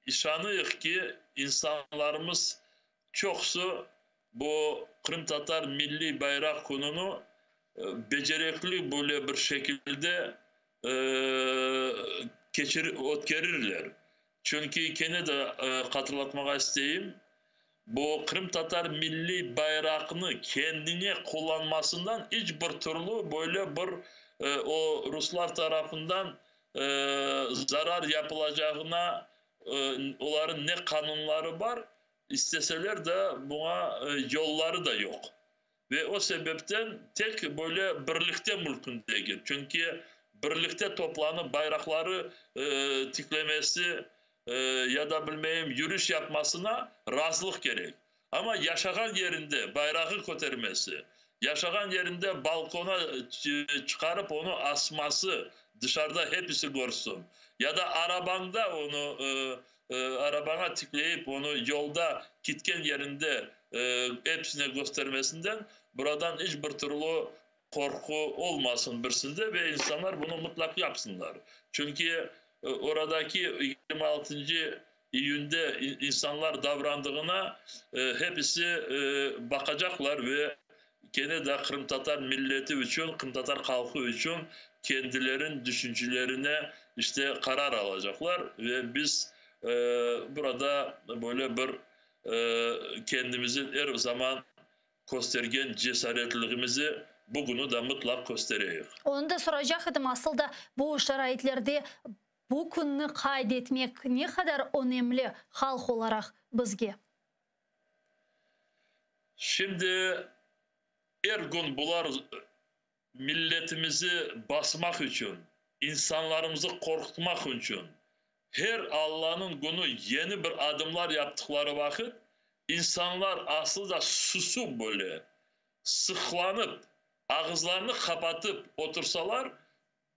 işanıyıq ki, insanlarımız çoqusı bu Qırımtatar milliy bayraq kününi becerekli böyle bir şekilde keçir, ötkerirler. Çünki kene de hatırlatmağa isteyim, bu qırımtatar milliy bayraqnı kendine qullanmasından iç bir türlü böyle bir o ruslar tarafından zarar yapılacağına oların ne qanunları bar, isteseler de buña yolları da yoq. Ve o sebepten tek böyle birlikte mümkün degil. Çünki birlikte toplanıp bayraqları tiklemesi ya da bilmeyim yürüş yapmasına razılıq kerek. Amma yaşağan yerinde bayrağı kötermesi, yaşağan yerinde balkona çıqarıp onı asması, dışarıda hepisi körsün, ya da arabañda onı arabaña tikleyip onı yolda ketken yerinde hepsine köstermesinden buradan iç bir türlü qorqu olmasın birisinde ve insanlar bunı mutlaq yapsınlar. Çünki oradaki 26 iyünde insanlar davrandığına hepisi baqacaqlar ve kene de qırımtatar milleti içün, qırımtatar halqı içün kendileriniñ düşüncelerine işte qarar alacaqlar ve biz burada böyle bir kendimizin er zaman köstergen cesaretligimizi bugünü de mutlaq köstereyik. Onı da soracaq edim, asıl da bu şaraitlerde bu künni qayd etmek ne qadar önemli halq olaraq bizge? Şimdi er kün bular milletimizi basmaq içün, insanlarımızı qorqutmaq içün her Allanıñ künü yeni bir adımlar yaptıqları vaqıt insanlar aslı da susup böyle, sıqlanıp, ağızlarını qapatıp otursalar,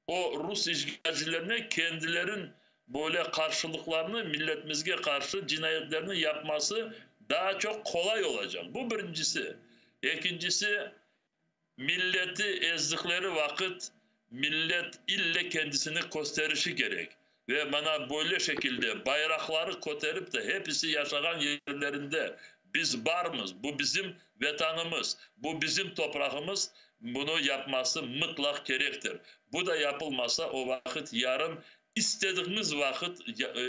o rus işğalcilerine kendilerin böyle qarşılıqlarını, milletimizge qarşı cinayetlerini yapması daa çoq qolay olacaq. Bu birincisi. Ekincisi, milleti ezdikleri vaqıt millet ille kendisini kösterişi kerek. Ve mana böyle şekilde bayraqları köterip de hepisi yaşağan yerlerinde biz barmız, bu bizim vetanımız, bu bizim toprağımız, bunı yapması mutlaq kerektir. Bu da yapılmasa o vaqıt yarın istediğimiz vaqıt,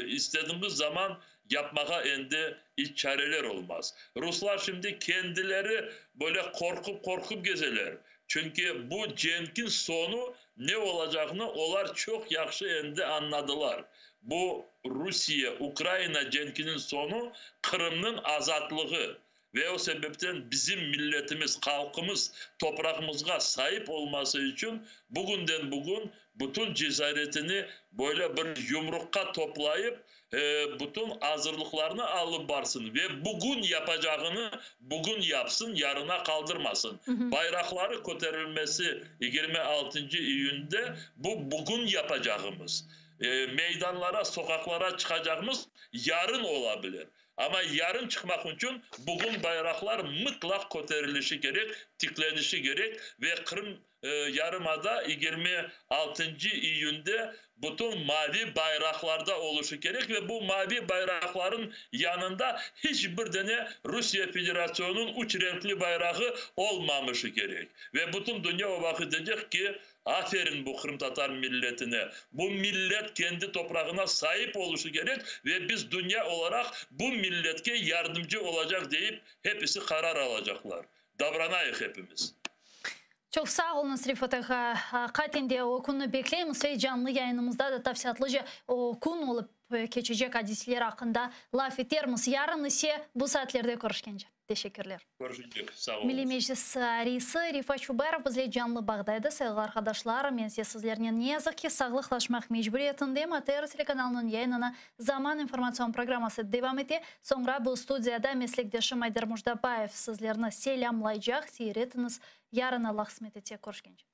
istediğimiz zaman yapmağa endi iç çareler olmaz. Ruslar şimdi kendileri böyle qorqup qorqup gezeler. Çünki bu cenkin soñu ne olacağını olar çoq yahşı endi añladılar. Bu Rusiye, Ukraina cenkiniñ soñu Qırımnıñ azatlığı ve o sebepten bizim milletimiz, halqımız toprağımızğa saip olması içün bugünden bugün bütün cesaretini böyle bir yumruqqa toplayıp, bütün azırlıqlarnı alıp barsın ve bugün yapacağını bugün yapsın, yarına qaldırmasın. Bayraqları köterilmesi 26 iyünde bu bugün yapacağımız. Meydanlara, soqaqlara çıqacağımız yarın ola bilir. Amma yarın çıqmaq içün bugün bayraqlar mıtlaq köterilişi kerek, tiklenişi kerek ve Qırım yarımada 26 iyünde bütün mavi bayraqlarda oluşı kerek ve bu mavi bayraqların yanında hiç bir dane Rusiye Federasyonunıñ üç renkli bayrağı olmamışı kerek. Ve bütün dünya o vaqıt deycek ki, aferin bu qırımtatar milletine. Bu millet kendi toprağına saip oluşı kerek ve biz dünya olaraq bu milletke yardımcı olacaq deyip hepisi qarar alacaqlar. Davranayıq hepimiz. Çoq sağ oluñız, Refat ağa. Aqiqaten de o künni bekleymiz ve canlı yayınımızda da tafsilâtlıca o kün olıp keçecek adiseler aqqında laf etermiz. Yarın ise bu saatlerde körüşkence. Teşekkürler. Körüşecek. Sağ oluñız. Milliy Meclis reisi Refat Çubarov bizle canlı bağda edi. Sayğılı arqadaşlar, men ise sizlernen ne yazıq ki sağlıqlaşmaq mecburiyetindem. ATR telekanalınıñ yayınını Zaman informatsion programması devam ete. Soñra bu studiyada meslekdeşim Ayder Mujdabayev sizlerni selâmlaycaq. Seyir etiñiz. Yarın Allah qısmet etse körüşkence.